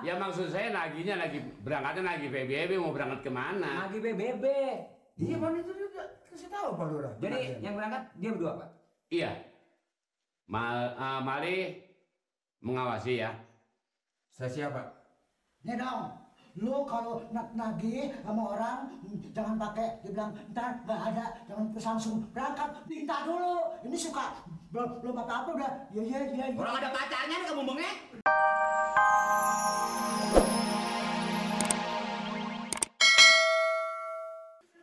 Ya maksud saya naginya lagi berangkatnya lagi PBB, mau berangkat kemana? Lagi PBB. Iya Pak, itu juga kasih tahu Pak Lurah. Jadi yang berangkat dia berdua Pak? Iya. Mali mengawasi ya. Saya siapa? Nih dong, lu kalau nagih sama orang jangan pakai dibilang ntar nggak ada, jangan terus langsung berangkat, minta dulu. Ini suka belum apa-apa udah iya. Orang ada pacarnya nih kamu ngomongnya.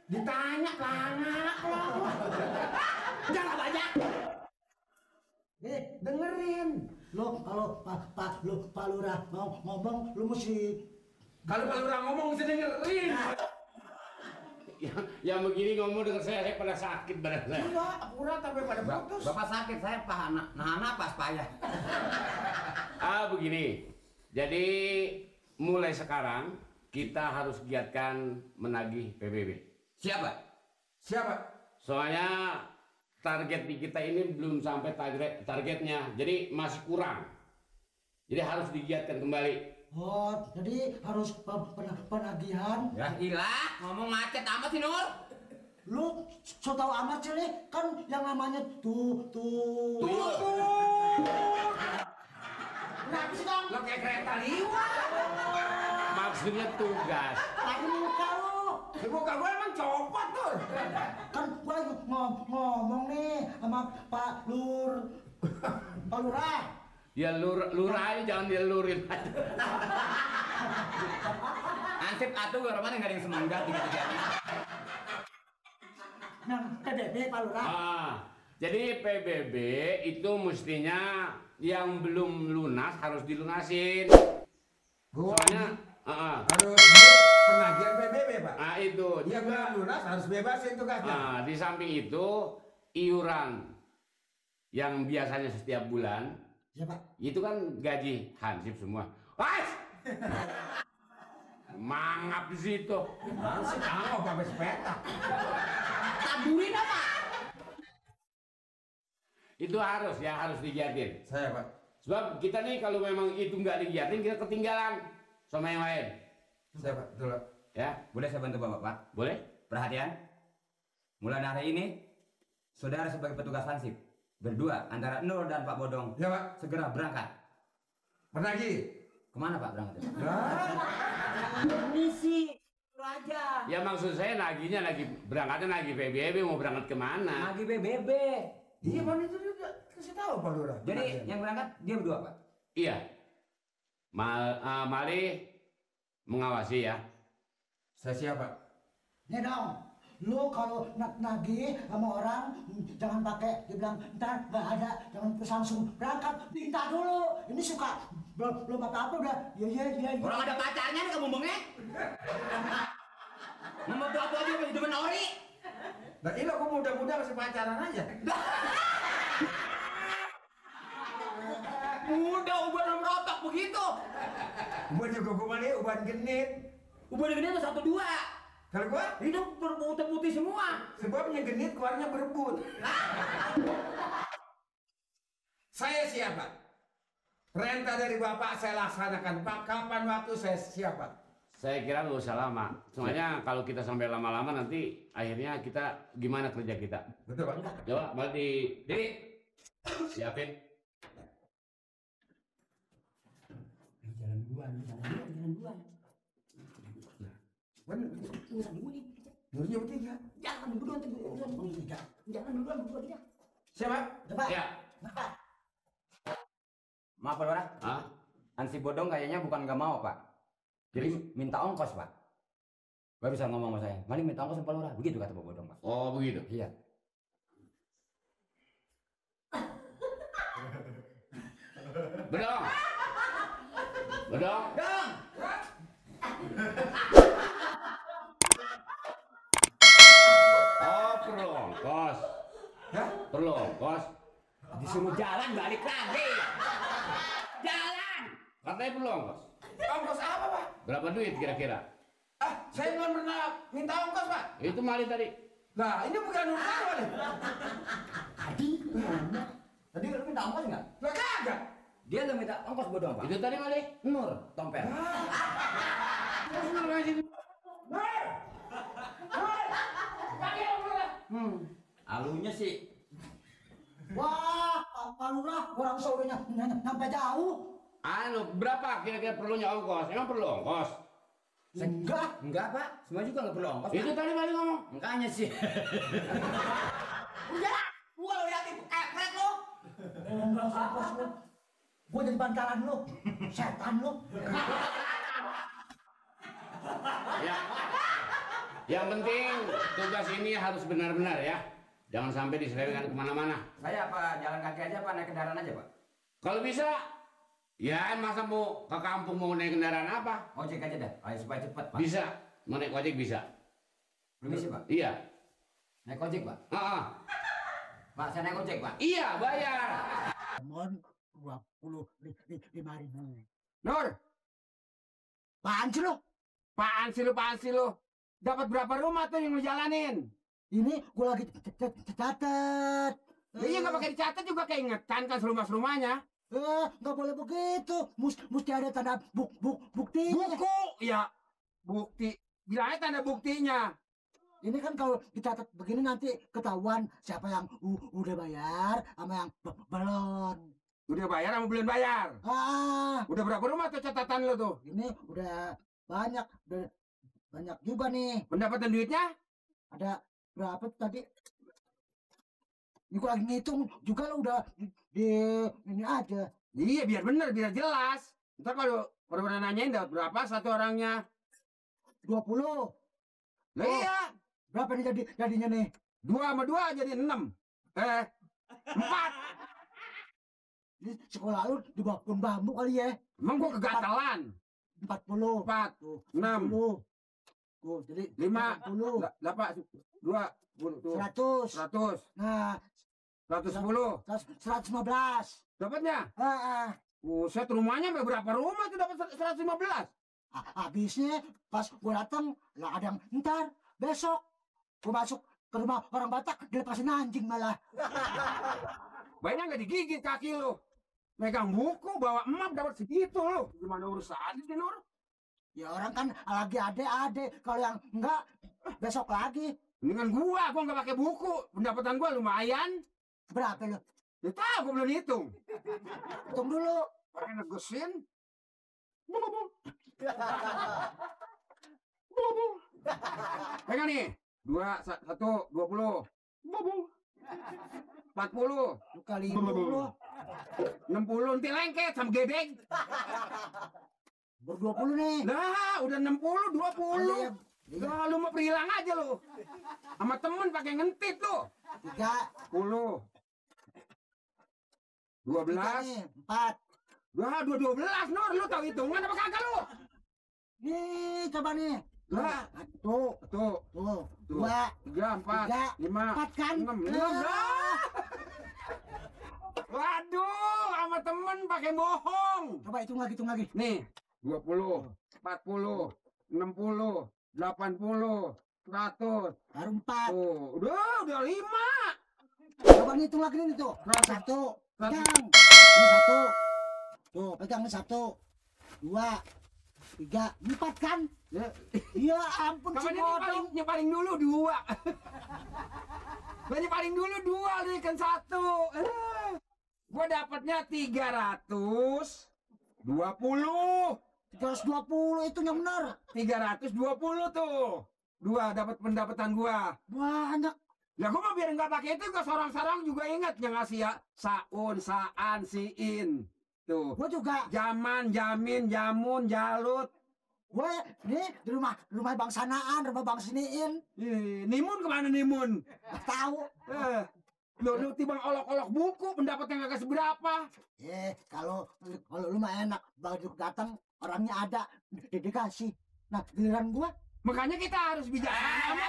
Ditanya pelangak loh. Jangan banyak. Dengerin. Lu kalau Pak Lurah mau ngomong, lu mesti Kalau Pak Lurah ngomong mesti dengerin. Yang begini ngomong dengan saya pada sakit badan saya. Iya, akurat sampai pada putus. Bapak sakit, saya nahan napas payah. Begini. Jadi mulai sekarang kita harus giatkan menagih PBB. Siapa? Soalnya target di kita ini belum sampai targetnya, jadi masih kurang. Jadi harus digiatkan kembali. oh, jadi harus penagihan. Ya ilah, ngomong macet amat sih Nur. Lu so tau amat sih nih, kan yang namanya tuh. Kenapa sih dong? Lo kayak kereta liwat. Maksudnya tugas. Lagi muka lu. Di muka gue emang copot tuh. Kan gua lagi ngomong nih sama Pak Lurah. Ya lurah aja, jangan dilurin aja. Ansip atuh gue rumah nggak ada yang semangat tiga-tiga. Nah, PBB Pak Lurah. Jadi PBB itu mestinya yang belum lunas harus dilunasin. Soalnya harus penagihan PBB Pak. itu Dia juga. belum lunas harus bebasin tugasnya. Di samping itu iuran yang biasanya setiap bulan Iya Pak. itu kan gaji hansip semua. Mangap di situ. Masih tahu Pak sepeta. Taburin apa? Itu harus digiatin. Saya Pak. Sebab kita nih kalau memang itu nggak digiatin kita ketinggalan sama yang lain. Saya Pak, betul Pak. Ya, Boleh saya bantu Bapak Pak? boleh? Perhatian. Mulai hari ini, saudara sebagai petugas hansip berdua antara Nur dan Pak Bodong Ya Pak. segera berangkat. Penagih. Kemana Pak berangkat? Misi aja. Ya maksud saya naginya lagi berangkatnya lagi PBB, mau berangkat kemana? Lagi PBB. Iya Pak, itu juga kasih tahu Pak Lurah. Jadi yang berangkat dia berdua Pak? Iya. Mali mengawasi ya. Saya siapa? Nih dong, lu kalau nagih sama orang jangan pakai dibilang ntar nggak ada, jangan terus langsung berangkat, minta dulu. Ini suka belum apa-apa udah iya. Orang ada pacarnya nih kamu ngomongnya. Ngomong tua-tua aja masih demen ori. Nah ini aku muda-muda masih pacaran aja. Muda uban merotok begitu. Uban juga gue mana uban genit. Uban gede tuh 1-2. Kalau gua Itu berputih-putih semua. sebabnya genit keluarnya berebut. Saya siapa? Perintah dari Bapak saya laksanakan. Pak, kapan waktu saya siapa? Saya kira nggak usah lama. Soalnya kalau kita sampai lama-lama nanti akhirnya kita gimana kerja kita? Betul Pak. Coba mari siapin. Jalan duluan. Nurnya bertiga. Jangan duluan tiga. Jangan duluan berdua tiga. Siapa? Coba. Ya. Maaf Pak Lurah. Ansip Bodong kayaknya bukan nggak mau Pak. Jadi minta ongkos Pak. Gak bisa ngomong sama saya. Mending minta ongkos sama Pak Lurah. Begitu kata Pak Bodong Pak. Oh begitu. Iya. Bedong. Dong. Oh perlu ongkos. Hah? Perlu ongkos. Disuruh jalan balik lagi. Jalan. Katanya perlu ongkos. Ongkos apa Pak? Berapa duit kira-kira? Saya belum pernah minta ongkos Pak. Itu Mali tadi. Nah ini bukan urusan Pak nih. Tadi lu minta ongkos nggak? Lah kagak. Dia lo minta ongkos bodong, Pak. Itu tadi kali. Nur, tompel. Alunya sih. Wah, Pak Lurah, orang saudaranya nyampe jauh. Anu, berapa kira-kira perlunya ongkos? Emang perlu ongkos? Enggak, Pak. Semua juga nggak perlu ongkos. Itu Pak. tadi kali ngomong. Makanya sih. Udah, gua lo liatin kepret lo. Enggak ongkos lo. Gua jadi bantalan lo. Setan lo. Ya. Yang penting tugas ini harus benar-benar ya. Jangan sampai diselewengkan kemana-mana. Saya apa jalan kaki aja, Pak? Naik kendaraan aja, Pak? Kalau bisa, ya masa mau ke kampung mau naik kendaraan apa? Ojek aja dah. Ayo supaya cepat, Pak. Bisa, mau naik ojek bisa. Permisi, Pak. Iya. Naik ojek, Pak. Pak, saya naik ojek, Pak. Iya, bayar. Mohon 25.000. Nur, Apaan sih lo? apaan sih lu? Dapat berapa rumah tuh yang lu jalanin? Ini gua lagi catat. Iya nggak pakai dicatat juga keingetan kan rumah-rumahnya. Nggak boleh begitu. Mesti ada tanda buktinya. Buku, ya bukti. Bilangnya tanda buktinya. Ini kan kalau dicatat begini nanti ketahuan siapa yang udah bayar sama yang belum. Udah bayar sama belum bayar? Udah berapa rumah tuh catatan lu tuh? Ini udah banyak juga nih. Pendapatan duitnya? Ada berapa tuh tadi? Ini gua lagi ngitung juga lo udah di ini aja. Iya biar bener, biar jelas. Ntar kalau pernah nanyain dapat berapa satu orangnya? 20. Lah iya, Berapa nih jadinya nih? 2 sama 2 jadi 6. 4. Ini sekolah lu di bakun bambu kali ya. Emang gua kegatalan. 40. 4, Tuh, 6, 10. Tuh, jadi 5, 10. 8, 2, 10, 100. 100, Nah, 110. 115. Dapatnya? Buset, Rumahnya sampai berapa rumah tuh dapat 115? habisnya pas gua datang lah ada yang ntar besok gua masuk ke rumah orang Batak dilepasin anjing malah. Banyak nggak digigit kaki lu? Megang buku, bawa emap dapat segitu lu. Gimana urusan sih, Nur? Ya orang kan lagi ade kalau yang enggak besok lagi. Mendingan gua nggak pakai buku. Pendapatan gua lumayan. Berapa lu? Ya tahu gua belum hitung. Hitung dulu. Pakai negesin. Pegang nih. 2, 1, 20. 40. Lu kali dulu. 60 nanti lengket sama gebeng. Ber-20 nih. Nah, udah 60, 20. Iya. Nah, lu mau perilang aja lu. Sama temen pakai ngentit lu. 3. 10. 12. Nih, 4. Wah, 12 Nur, lu tahu hitungan apa kagak lu? Nih, coba nih. Lah, Tuh, tuh, tuh. tuh. 2. 3, 4, 3, 5, 4 kan? 6. Nah. Waduh, sama temen pakai bohong. Coba hitung lagi. Nih, 20, 40, 60, 80, 100. Baru 4. Tuh, udah 5. Coba nih hitung lagi nih tuh. 1. Pegang. Ini 1. Tuh, pegang nih 1. 2. 3. 4 kan? Ya ampun si Kapan bodoh. nyepaling dulu 2. Nyepaling dulu 2, lu ikan 1. Gua dapatnya 320. 320 itu yang benar. 320 tuh. 2 dapat pendapatan gua. Banyak. Lah gua mah biar nggak pakai itu gua sorong-sorong juga ingat yang ngasih ya saun, saan, siin. Tuh. Gua juga. Jaman, jamin, jamun, jalut. Gue nih di rumah Bang Sanaan, rumah Bang Siniin. Nimun kemana Nimun? Nggak tahu. Lu tibang olok-olok buku pendapatnya nggak seberapa. Kalau lu mah enak, begitu datang orangnya ada, dikasih. Nah, giliran gua Makanya kita harus bijaksana.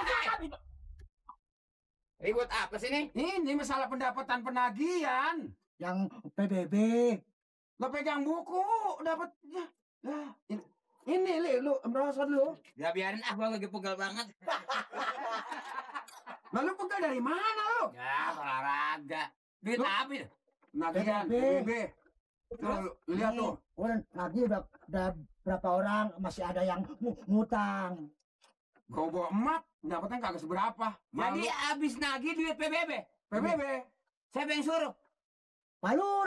Ribut apa sih nih? Ini masalah pendapatan penagihan. yang PBB. Lo pegang buku dapat ini lu merasa lu. Ya biarin gua lagi pegel banget. Lalu pegel dari mana lu? Ya olahraga. Duit Lu- apa ya? Nagihan PBB. PBB. Tuh, lihat tuh. Orang lagi udah berapa orang masih ada yang ngutang. Gua bawa emak, dapatnya kagak seberapa. Jadi Malu. abis nagih duit PBB. PBB. Siapa yang suruh? Malu.